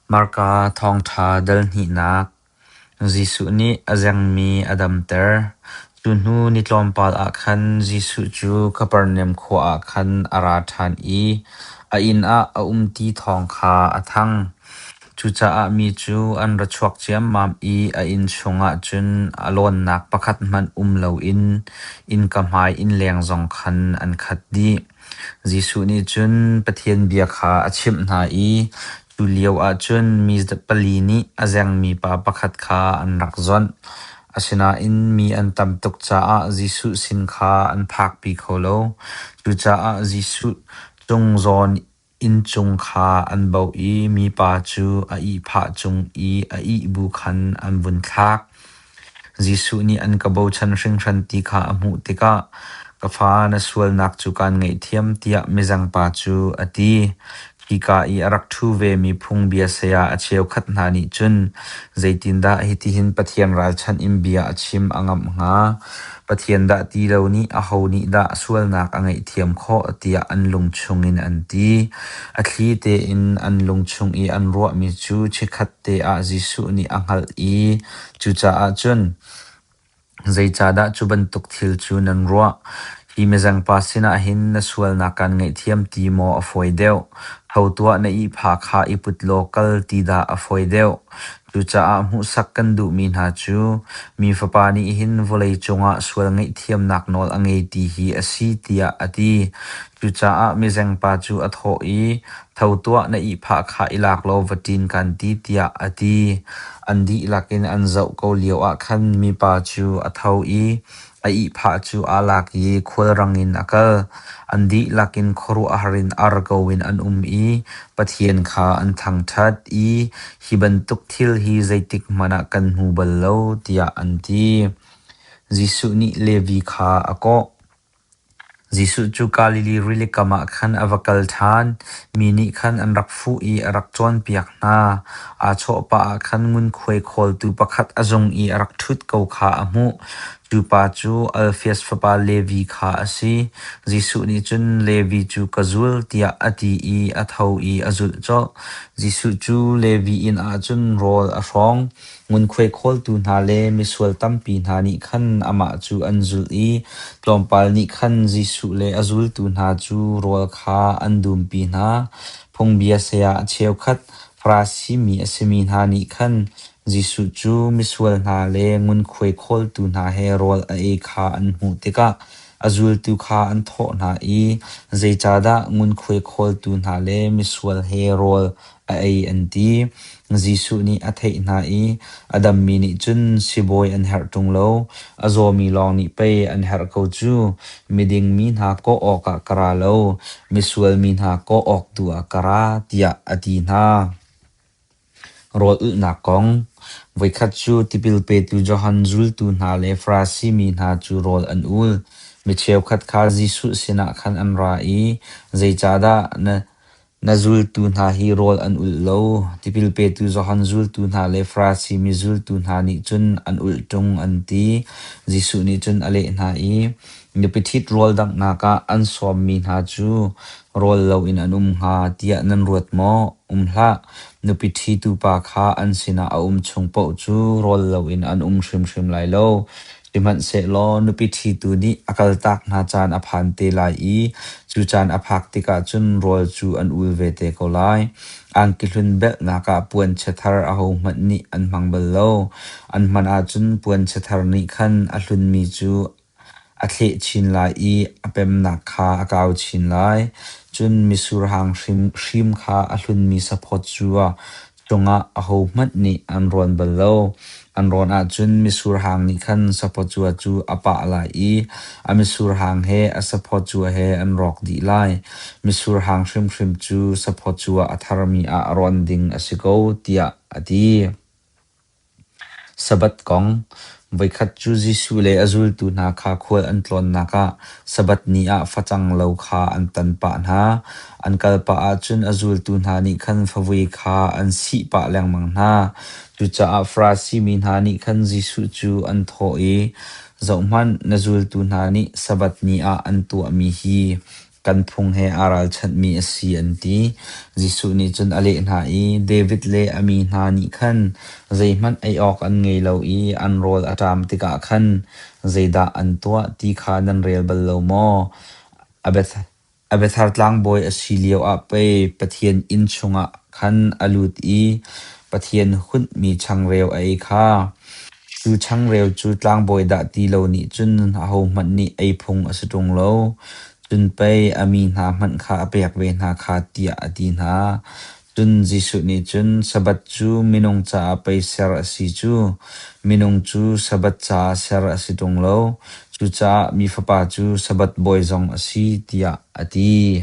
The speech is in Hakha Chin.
Marka thawngṭha dal hnihnak. Jesuh nih a zengmi a damter. Cu hnu ni tlawmpal ah khan Jesuh cu Kapernaum khua ah khan a ra ṭhan i a inn ah a um ti thawng kha a thang. Cucaah mi cu an ra chuak ciammam i a inn chungah cun a lawnnak pakhat hmanh um loin innka hmai innleng zong khan an khat dih. Jesuh nih cun Pathian bia kha a chimh hna i cu lioah cun mi pali nih a zengmi pa pakhat kha an rak zawnh. Asinain mi an tam tuk caah Jesuh sin kha an phakpi kho lo. Cucaah Jesuh cung zawn inncung kha an baoh i mipa cu a ihphah cung i a ih bu khan an vun thlak. Jesuh nih an ka bochan hringhran ti kha a hmuh tikah, "Ka fa, na sualnak cu kaan ngaihthiam," tiah mizengpa cu a ti. Hika i a rak ṭhu vemi phungbia saya a cheukhat hna nih cun, "Zeitindah hitihin Pathian ralchanh in bia a chim a ngamh hnga? Pathian dah ti lo nih aho nih dah sualnak a ngaihthiam khawh?" tiah an lung chungin an ti. A thli tein an lung chung i an ruahmi cu chikkhatte ah Jesuh nih a hngalh i cucaah cun, "Zeicahdah cu bantuk thil cu nan ruah? Hi mizengpa sinah hin na sualnak kaan ngaihthiam ti maw a fawi deuh? Tho tuah, na ihphah kha i put law kal ti dah a fawi deuh?" Cucaah hmuhsak kan duhmi hna cu, Mi Fapa nih hin vawlei cungah sual ngaihthiamnak nawl a ngei ti hi a si, tiah a ti. Cucaah mizengpa cu a thawh i, "Tho tuah, na ihphah kha i lak law va ṭin kaan ti," tiah a ti. An dihlak in an zoh ko lioah khan mipa cu a tho i a ihphah cu aa lak i khualrang in a kal. An dihlak in khuaruahhar in ar ko in an um i Pathian kha an thangṭhat i, “Hi bantuk thil hi zeitikhmanh ah kan hmu bal lo,” tiah an ti. Jesuh nih Levi kha a kawh. Jesuh cu Galilee rilikam ah khan a va kal ṭhan. Mi nih khan an rak fuh i a rak cawnpiak hna. Aa chawh pah ah khan ngunkhuai khawltu pakhat a zung i a rak ṭhut ko kha a hmuh. Cu pa cu Alfeus fapa Levi kha a si. Jesuh nih cun Levi cu ka zul tiah a ti i a tho i a zulh colh. Jesuh cu Levi inn ah cun rawl a hrawng. Ngunkhuai khawltu hna le misual tampi hna nih khan amah cu an zulh i tlawmpal nih khan Jesuh le a zultu hna cu rawl kha an dumpi hna. Phungbia saya cheukhat Farasi mi a simi hna nih khan Jesuh cu misual hna le ngunkhuai khawltu hna he rawl a ei kha an hmuh tikah a zultu kha an thawh hna i, “Zeicahdah ngunkhuai khawltu hna le misual he rawl a ei?” an ti. Jesuh nih a theih hna i a dammi nih cun sibawi an herh ṭung lo, a zawmi lawng nih pei an herh ko cu. Miding mi hna kawh awkah ka ra lo, misual mi hna kawh awk tu ah ka ra, tiah a ti hna. Rawl ulhnak kong. Voikhat cu tipil petu Johan zultu hna le Farasi mi hna cu rawl an ul. Mi cheukhat kha Jesuh sinah khan an ra i, “Zeicahdah na zultu hna hi rawl an ulh lo? Tipil petu Johan zultu hna le Farasi mi zultu hna nih cun an ulh ṭung,” an ti. Jesuh nih cun a leh hna i, “Nupi ṭhit rawl danghnak ah an sawmmi hna cu rawl loin an um hnga tiah nan ruat maw? Um hlah! Nupi ṭhitu pa kha an sinah a um chung paoh cu rawl loin an um hrimhrim lai lo. Sihmanhsehlaw nupi ṭhitu nih a kaltak hna caan a phan te lai i cu caan a phak tikah cun rawl cu an ul ve te ko lai. Angki hlun belhnak ah puanchia thar ahohmanh nih an hmang bal lo. An hman ahcun puanchia thar nih khan a hlunmi cu A thleh chin lai i a pemnak kha a kau chin lai. Cun mitsur hang hrim kha a hlunmi saphawt cungah ahohmanh nih an rawn bal lo. An rawn ahcun mitsur hang nih khan saphawt cu a pah lai i a mitsur hang he a saphawt he an rawk dih lai. Mitsur hang hrimhrim cu saphawt a tharmi ah rawn ding a si ko, tiah a ti. Sabbath kong. Voikhat cu Jesuh le a zultu hna kha khual an tlawnnak ah Sabbath ni ah facang lo kha an tan pah hna. An kal pah ahcun a zultu hna nih khan favui kha an sih pah lengmang hna. Cucaah Farasi mi hna nih khan Jesuh cu an thawh i, “Zohhmanh, na zultu hna nih Sabbath ni ah an tuahmi hi.” Kan phung he aa ralchanhmi a si, an ti. Jesuh nih cun a leh hna i, David le a mi hna nih khan zeihmanh ei awk an ngei lo i an rawl a ṭam tikah khan zeidah an tuah ti kha nan rel bal lo maw? Abiathar tlangbawi a si lioah pei Pathian inn chungah khan a lut i Pathian hunhmi changreu a ei kha. Cu changreu cu tlangbawi dah ti lo nih cun ahohmanh nih ei phung a si ṭung lo. Cun pei a mi hna hmanh kha a pek ve hna kha, tiah a ti hna. Cun Jesuh nih cun, Sabbath cu minung caah pei ser a si cu, minung cu Sabbath caah ser a si ṭung lo. Cucaah Mi Fapa cu Sabbath bawi zong a si, tiah a ti.